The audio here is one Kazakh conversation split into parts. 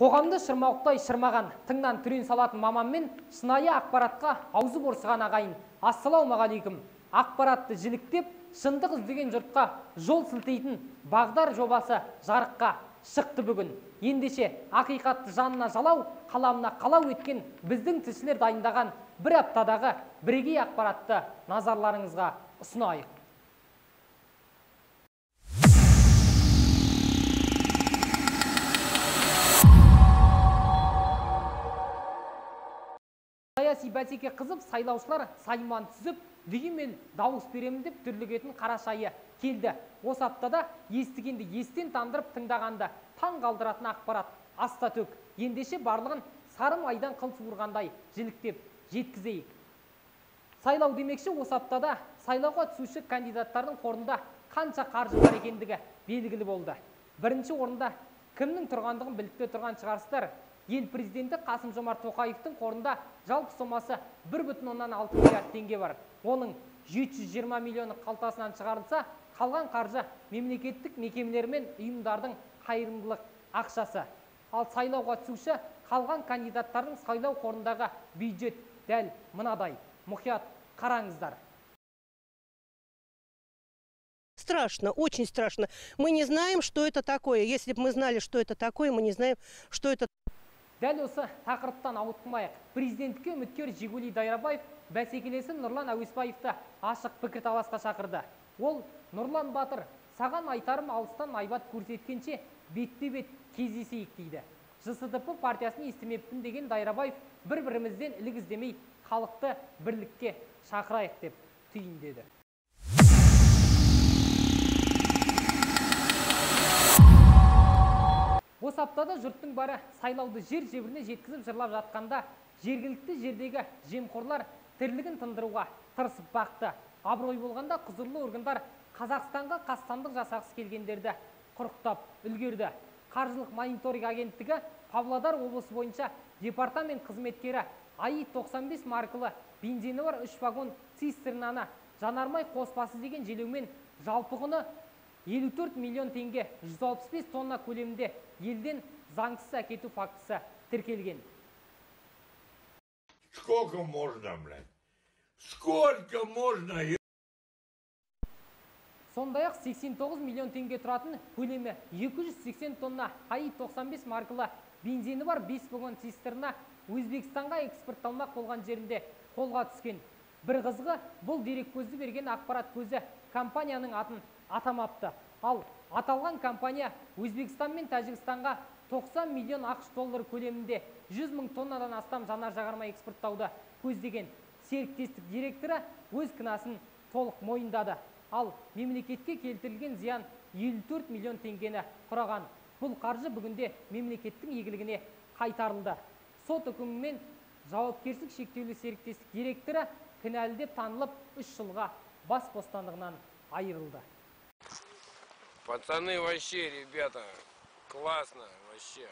Қоғамды шырмауықтай шырмаған, тыңнан түрен салатын маманмен шынайы ақпаратқа аузы борсыған ағайын. Ассалаумағалейкум. Ақпаратты жіліктеп, шындық іздеген жұртқа жол сілтейтін бағдар жобасы жарыққа шықты бүгін. Ендеше ақиқатты жанына жалау, қаламына қалау еткен біздің тілшілер дайындаған бір аптадағы бірегей ақпаратты назарларыңызға ұсынайық. Саяси бәсеке қызып, сайлаушылар сайман түзіп, дүйім ел дауыс беремін деп дүрлігетін қараша айы келді. Осы аптада естігенді естен тандырып, тыңдағанды таң қалдыратын ақпарат аста төк. Ендеше барлығын сары майдан қыл суырғандай жіліктеп жеткізейік. Сайлау демекші, осы аптада сайлауға түсуші кандидаттардың қорында қанша қаржы бар екендігі белгілі болды. Бірінші орында кімнің тұрғандығын біліп те тұрған шығарсыздар. Ел президенті Қасым-Жомарт Тоқаевтың қорында жалпы сомасы 1,6 миллиард теңге бар. Оның 720 миллионы қалтасынан шығарылса, қалған қаржы мемлекеттік мекемелер мен ұйымдардың қайырымдылық ақшасы. Ал сайлауға түсуші қалған кандидаттардың сайлау қорындағы бюджет дәл мынадай. Мұқият қараңыздар. Страшно, очень страшно. Мы не знаем, что это такое. Если бы мы знали, что это такое, мы не знаем, что это. Дәл осы тақырыптан ауытқымайық. Президентке үміткер Жигули Дайрабаев бәсекелесі Нұрлан Әуесбаевты ашық пікірталасқа шақырды. Ол: «Нұрлан батыр, саған айтарым, алыстан айбат көрсеткенше бетпе-бет кездесейік», дейді. ЖСДП партиясын естімеппін деген Дайрабаев бір-бірімізден ілік іздемей халықты бірлікке шақырайық деп түйіндеді. Осы аптада жұрттың бары сайлауды жер жебіріне жеткізіп жырлап жатқанда, жергілікті жердегі жемқорлар тірлігін тындыруға тырысып бақты. Абырой болғанда, құзырлы органдар Қазақстанға қастандық жасағысы келгендерді құрықтап үлгерді. Қаржылық мониторинг агенттігі Павлодар облысы бойынша департамент қызметкері АИ 95 маркалы бензині бар 3 вагон цистернаны жанармай қоспасы деген желеумен жалпы құны 54 миллион теңге 165 тонна көлемінде елден заңсыз әкету фактісі тіркелген. Сколько можно, блядь? Сколько можно? Сондай-ақ 89 миллион теңге тұратын көлемі 280 тонна АИ 95 маркалы бензині бар 5 вагон цистерна Өзбекстанға экспортталмақ болған жерінде қолға түскен. Бір қызығы, бұл дереккөзді берген ақпарат көзі компанияның атын атамапты. Ал аталған компания Өзбекстан мен Тәжікстанға 90 миллион ақш доллары көлемінде 100 мың тоннадан астам жанар жағармай экспорттауды көздеген. Серіктестік директоры өз кінәсін толық мойындады. Ал мемлекетке келтірілген зиян 54 миллион теңгені құраған. Бұл қаржы бүгінде мемлекеттің игілігіне қайтарылды. Сот үкімімен жауапкершілік шектеулі серіктестік директоры кінәлі деп танылып, 3 жылға бас бостандығынан айырылды. Пацаны вообще, ребята, классно вообще.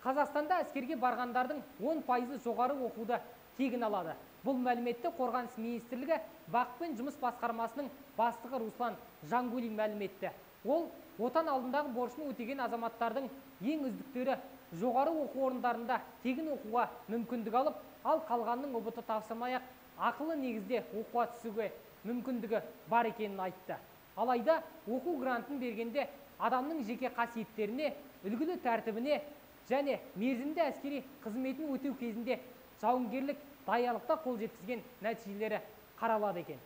Қазақстанда әскерге барғандардың 10%-ы жоғары оқуды тегін алады. Бұл мәліметті Қорғаныс министрлігі БАҚ пен жұмыс басқармасының бастығы Руслан Жангулин мәлім етті. Ол отан алдындағы борышын өтеген азаматтардың ең үздіктері жоғары оқу орындарында тегін оқуға мүмкіндік алып, ал қалғанның ҰБТ тапсырмай-ақ ақылы негізде оқуға түсуге мүмкіндігі бар екенін айтты. Алайда оқу грантын бергенде адамның жеке қасиеттеріне, үлгілі тәртібіне және мерзімді әскери қызметін өтеу кезінде жауынгерлік даярлықта қол жеткізген нәтижелері қаралады екен.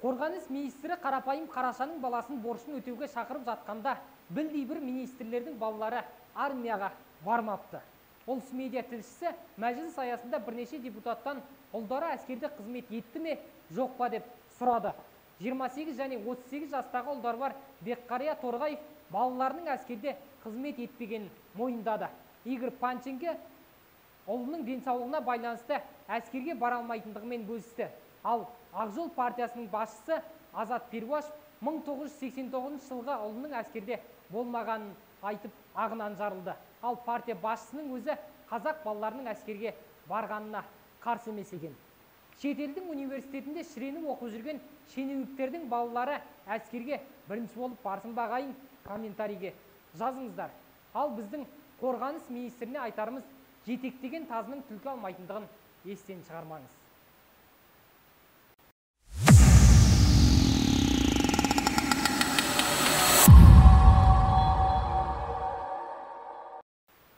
Қорғаныс министрі қарапайым қарашаның баласын борышын өтеуге шақырып жатқанда, білдей бір министрлердің балалары армияға бармапты. Ұлыс медиа тілшісі мәжіліс аясында бірнеше депутаттан ұлдары әскерде қызмет етті ме, жоқ па деп сұрады. 28 және 38 жастағы ұлдар бар Бекқария Торғаев балаларының әскерде қызмет етпегенін мойындады. Игорь Панченко ұлының денсаулығына байланысты әскерге бара алмайтындығымен бөлісті. Ал Ақжол партиясының басшысы Азат Перуашев 1989 жылғы ұлының әскерде болмағанын айтып ағынан жарылды. Ал партия басшысының өзі қазақ балаларының әскерге барғанына қарсы емес екен. Шетелдің университетінде шіреніп оқып жүрген шенеуніктердің балалары әскерге бірінші болып барсын ба ағайын, комментарийге жазыңыздар. Ал біздің қорғаныс министріне айтарымыз, жетектеген тазының түлкі алмайтындығын естен шығармаңыз.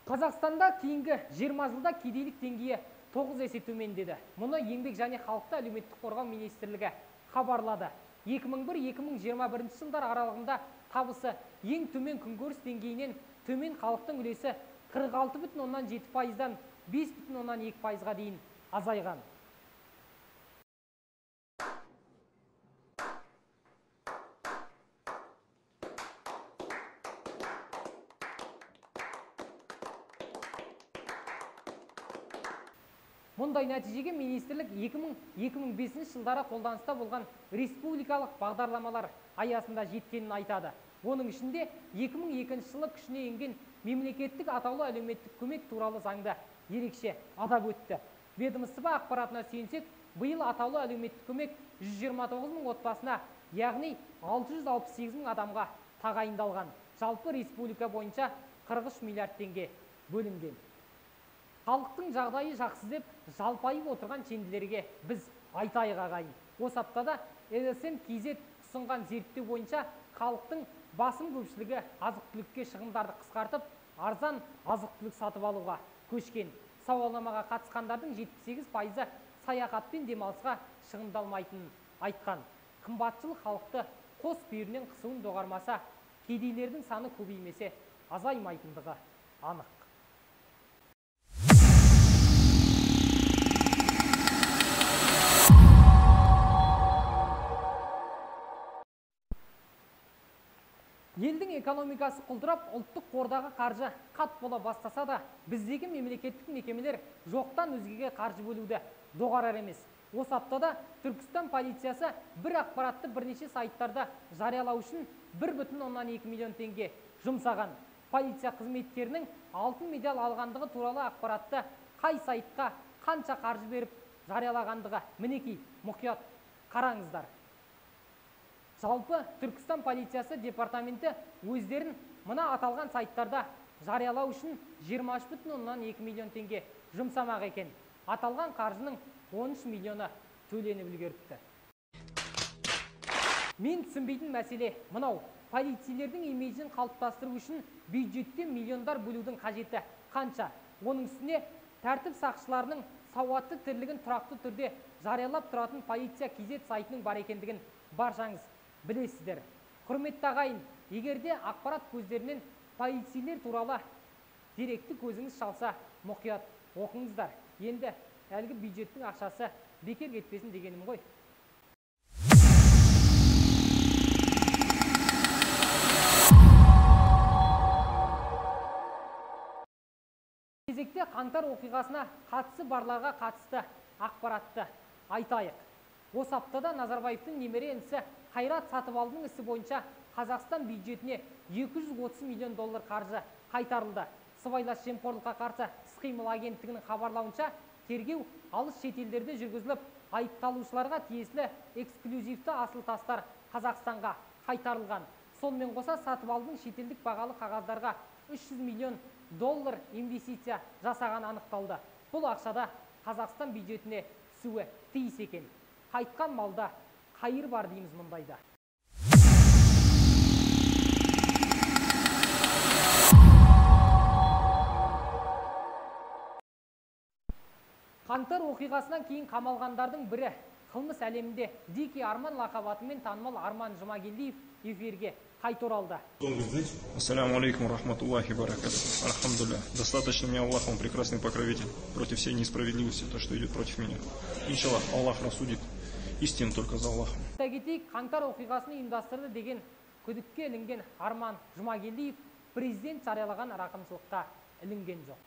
Қазақстанда кейінгі 20 жылда кедейлік деңгейі 9 есе төмендеді. Мұны Еңбек және халықты әлеуметтік қорғау министрлігі хабарлады. 2001-2021 жылдар аралығында табысы ең төмен күнкөріс деңгейінен төмен халықтың үлесі 46,7%-дан 5,2%-ға дейін азайған. Мұндай нәтижеге министрлік 2000-2005 жылдары қолданыста болған республикалық бағдарламалар аясында жеткенін айтады. Оның ішінде 2002 жылы күшіне енген мемлекеттік атаулы әлеуметтік көмек туралы заңды ерекше атап өтті. Ведомство ақпаратына сүйенсек, биыл атаулы әлеуметтік көмек 129 мың отбасына, яғни 668 мың адамға тағайындалған. Жалпы республика бойынша 43 миллиард теңге бөлінген. Халықтың жағдайы жақсы деп жалпайып отырған шенділерге біз айтайық ағайын. Осы аптада LSM KZ ұсынған зерттеу бойынша халықтың басым көпшілігі азық-түлікке шығындарды қысқартып, арзан азық-түлік сатып алуға көшкен. Сауалнамаға қатысқандардың 78%-ы саяхат пен демалысқа шығындалмайтынын айтқан. Қымбатшылық халықты қос бүйірінен қысуын доғармаса, кедейлердің саны көбеймесе азаймайтындығы анық. Елдің экономикасы құлдырап, ұлттық қордағы қаржы қат бола бастаса да, біздегі мемлекеттік мекемелер жоқтан өзгеге қаржы бөлуді доғарар емес. Осы аптада Түркістан полициясы бір ақпаратты бірнеше сайттарда жариялау үшін 1,2 миллион теңге жұмсаған. Полиция қызметкерінің алтын медаль алғандығы туралы ақпаратты қай сайтқа қанша қаржы беріп жариялағандығы мінекей, мұқият қараңыздар. Жалпы Түркістан полициясы департаменті өздерін мына аталған сайттарда жариялау үшін 23,2 миллион теңге жұмсамақ екен. Аталған қаржының 13 миллионы төленіп үлгеріпті. Мен түсінбейтін мәселе мынау. Полицейлердің имиджін қалыптастыру үшін бюджеттен миллиондар бөлудің қажеті қанша? Оның үстіне тәртіп сақшыларының сауатты тірлігін тұрақты түрде жариялап тұратын полиция KZ сайтының бар екендігін баршаңыз білесіздер. Құрметті ағайын, егер де ақпарат көздерінен полицейлер туралы деректі көзіңіз шалса, мұқият оқыңыздар. Енді әлгі бюджеттің ақшасы бекер кетпесін дегенім ғой. Кезекте қаңтар оқиғасына қатысы барларға қатысты ақпаратты айтайық. Осы аптада Назарбаевтың немере інісі Қайрат Сатыбалдының ісі бойынша Қазақстан бюджетіне 230 миллион доллар қаржы қайтарылды. Сыбайлас жемқорлыққа қарсы іс-қимыл агенттігінің хабарлауынша, тергеу алыс шетелдерде жүргізіліп, айыпталушыларға тиесілі эксклюзивті асыл тастар Қазақстанға қайтарылған. Сонымен қоса Сатыбалдының шетелдік бағалы қағаздарға 300 миллион доллар инвестиция жасаған анықталды. Бұл ақшада Қазақстан бюджетіне түсуі тиіс екен. Қайтқан малда қайыр бар дейміз мұндайда. Қаңтар оқиғасынан кейін қамалғандардың бірі қылмыс әлемінде Дикий Арман лақап атымен танымал Арман Жұмагелдиев эфирге қайта оралды. Ассаляму алейкум рахматуллахи баракатух. Альхамдулилля. Достаточно мне Аллах, он прекрасный покровитель против всей несправедливости, то, что идет против меня. Иншаллах, Аллах рассудит истину только за Аллахом. Айта кетейік, қаңтар оқиғасын ұйымдастырды деген күдікке ілінген Арман Жұмагелдиев президент жариялаған рақымшылыққа ілінген жоқ.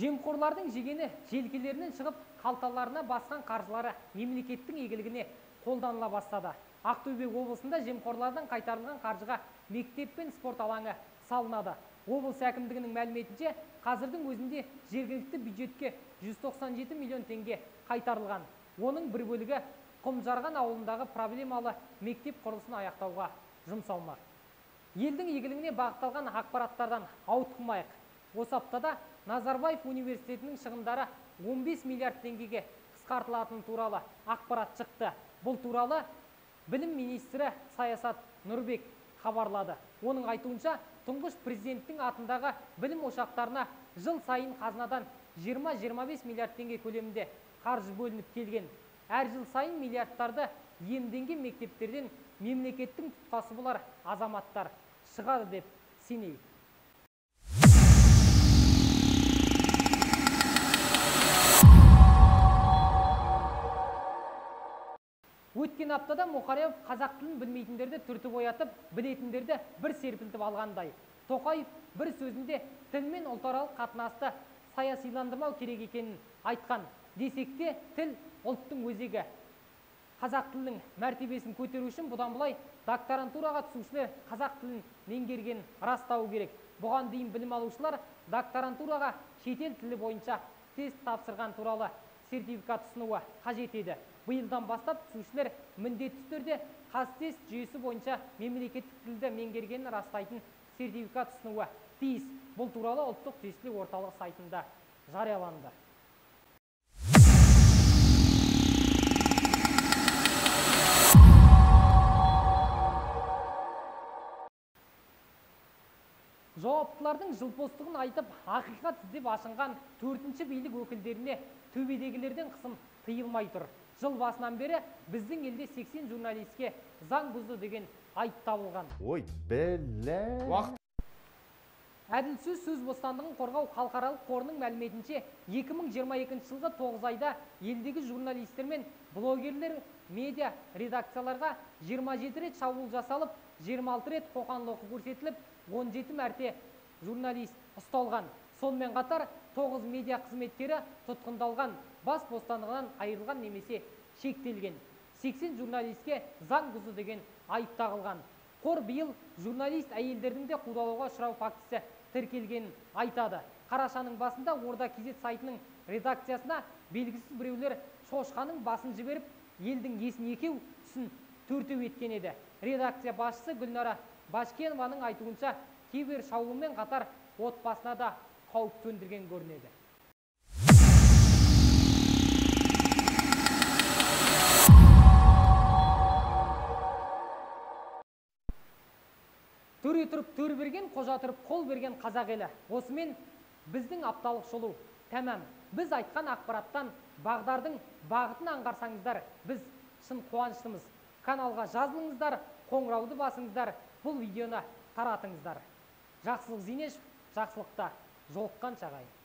Жемқорлардың жегені желкелерінен шығып, қалталарына басқан қаржылары мемлекеттің игілігіне қолданыла бастады. Ақтөбе облысында жемқорлардан қайтарылған қаржыға мектеп пен спорт алаңы салынады. Облыс әкімдігінің мәліметінше, қазірдің өзінде жергілікті бюджетке 197 миллион теңге қайтарылған. Оның бір бөлігі Құмжарған ауылындағы проблемалы мектеп құрылысын аяқтауға жұмсалмақ. Елдің игілігіне бағытталған ақпараттардан ауытқымайық. Осы аптада Назарбаев университетінің шығындары 15 миллиард теңгеге қысқартылатыны туралы ақпарат шықты. Бұл туралы білім министрі Саясат Нұрбек хабарлады. Оның айтуынша, тұңғыш президенттің атындағы білім ошақтарына жыл сайын қазынадан 20-25 миллиард теңге көлемінде қаржы бөлініп келген. Әр жыл сайын миллиардтарды иемденген мектептерден мемлекеттің тұтқасы болар азаматтар шығады деп сенейік. Өткен аптада Мұқарев қазақ тілін білмейтіндерді түртіп оятып, білетіндерді бір серпілтіп алғандай. Тоқаев бір сөзінде тіл мен ұлтаралық қатынасты саясиландырмау керек екенін айтқан. Десек те, тіл ұлттың өзегі. Қазақ тілінің мәртебесін көтеру үшін бұдан былай докторантураға түсушілер қазақ тілін меңгергенін растауы керек. Бұған дейін білім алушылар докторантураға шетел тілі бойынша тест тапсырған туралы сертификат ұсынуы қажет еді. Биылдан бастап түсушілер міндетті түрде Қазтест жүйесі бойынша мемлекеттік тілді меңгергенін растайтын сертификат ұсынуы тиіс. Бұл туралы ұлттық тестілеу орталығы сайтында жарияланды. Жауаптылардың жылпостығын айтып, ақиқат іздеп ашынған төртінші билік өкілдеріне төбедегілерден қысым тыйылмай тұр. Жыл басынан бері біздің елде 80 журналистке заң бұзды деген айып табылған. Ой, бәлә. Әділ сөз сөз бостандығын қорғау халықаралық қорының мәліметінше, 2022 жылғы 9 айда елдегі журналистер мен блогерлер медиа редакцияларға 27 рет шабуыл жасалып, 26 рет қоқан-лоқы көрсетіліп, 17 мәрте журналист ұсталған. Сонымен қатар 9 медиа қызметкері тұтқындалған, бас бостандығынан айырылған немесе шектелген. 80 журналистке заң бұзды деген айып тағылған. Қор биыл журналист әйелдердің де қудалауға ұшырау фактісі тіркелгенін айтады. Қарашаның басында Орда KZ сайтының редакциясына белгісіз біреулер шошқаның басын жіберіп, елдің есін екеу, түсін төртеу еткен еді. Редакция басшысы Гүлнара Башкенованың айтуынша, кибер шабуылмен қатар отбасына да қауіп төндірген көрінеді. Төре тұрып төр берген, қожа тұрып қол берген қазақ елі. Осымен біздің апталық шолу тәмам. Біз айтқан ақпараттан бағдардың бағытын аңғарсаңыздар, біз шын қуаныштымыз. Каналға жазылыңыздар, қоңырауды басыңыздар, бұл видеоны таратыңыздар. Жақсылық Зинешев, жақсылықта жолыққанша ағайын.